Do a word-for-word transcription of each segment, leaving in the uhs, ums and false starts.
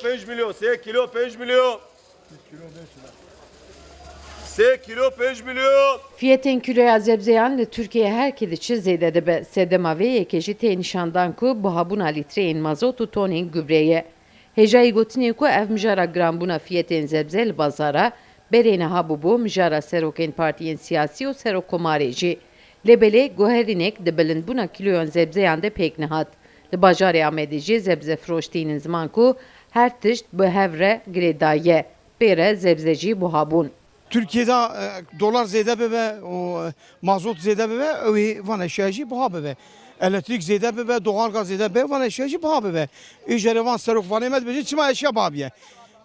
Pênc milyon, sê kilo pênc milyon. Sê kilo pênc milyon. Fiyetên kiloya zebzeyan li Tirkiyeyê her kê diçe zêde dibe. Sedema vê yekê jî tê nîşandan ku buhabûna lîtreyên mazot û tonên gubrê ye. Hêjayî gotinê ku ev mijara giranbûna fiyetên zebze li bazara berê niha bûbû mijara serokên partiyên siyasî û serokkomarê jî. Lê belê guherînek di bilindbûna kîloyan zebzeyan de pêk nehat. Li bajarê Amedê jî zebzefiroş tînin ziman ku her tişt bi hev re girêdayî ye. Pê re zebze jî buha bûn. Tirkiyê de, e, dolar zêde bibe û, e, mazot zêde bibe, ew ê van eşya jî buha bibe. Elektrîk zêde bibe, doğalgaz zêde bibe, van eşya jî buha bibe. Îjere van serok vanê me dibêje çima eşya buha biye.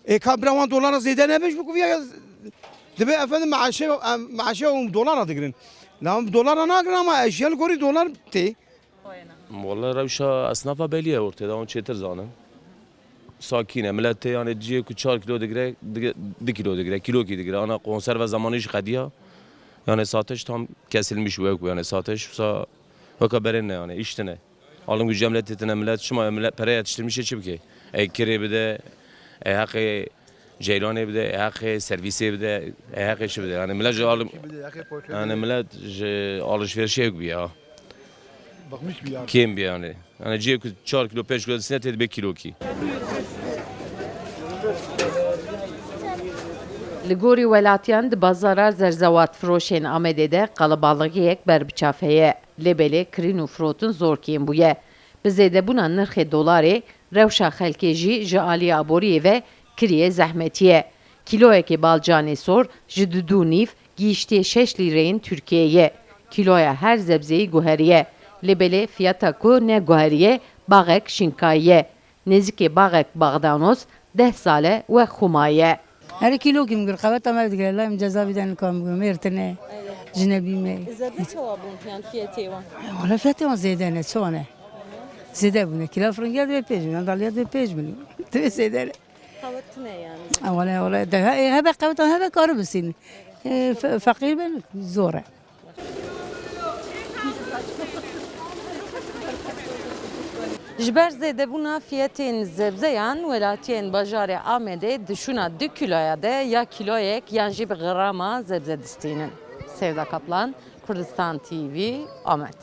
Ê ka bira wan dolara zêde nebe ji bo ku viya dibe efendim meaşe, em, meaşe û dolara digirin. La em dolara nagirin ama eşya li gorî dolar tê. Walla rewşa esnafa belî ye ortê de, hûn çêtir zanin. Sakîn e, milet tê yani ciyê ku çar kilo digire, di, di kilo digire, kîlokî digire. Ana konserve zamanı jî qediya. Yani satış tam kesilmiş wek bu yani satış. Wisa weka berên ne yani, iş tine. Alım gücü millet tine, millet çima, millet para yetiştirmiş çi bike? E, kirê bide, e, heqê ceyranê bide, e, heqê servisê bide, e, heqê çi bide? Yani millet ji alım, yani millet ji alışverişê yok bir ya. Bakmış bir ya. Kêm bir yani. Yani ciyê ku çar kilo, pênc kilo disine tê dibe kîlokî. Li gorî welatiyan di bazara zerzewat firoşên Amedê de qelebalixiyek ber bi çav heye. Lê belê kirîn û firotin zor kêm bûye. Bi zêdebûna nirxê dolarê, rewşa xelkê jî ji alî aboriyê ve kiriye zehmetî ye. Kîloyekê balcanê sor ji du dû nîv gihîştiye şeş lîreyên Tirkiyeyê. Kîloya her zebzeyî guheriye. Lê belê fiyata ku neguheriye, baxek şînkayî ye. Nêzîkê baxek Baxdanos deh sal e wek xwe maye. Her kîlokî min girt, qeweta me digire, la em ceza bide nika min girt, mêr tine, jinebî me. Zebî çawa bûn yan fiyetê wan? Wala fiyetê wan zêde ne, çawa ne? Zêde bûne. Kîla firingiya divê pênc milyon, daliya divê pênc milyon. Divê zêde ne. Qewet tune yani. Ha, wala, wala, de, he, hebe qeweta hebe karibisîn. E, fe-, feqîr bin, zor e. Ji ber zêdebûna fiyetên zebzeyan, welatiyên bajarê Amedê di şûna du kîloya de ya kîloyek yan jî bi grama zebze distînin. Sevda Kaplan, Kurdistan T V, Amed.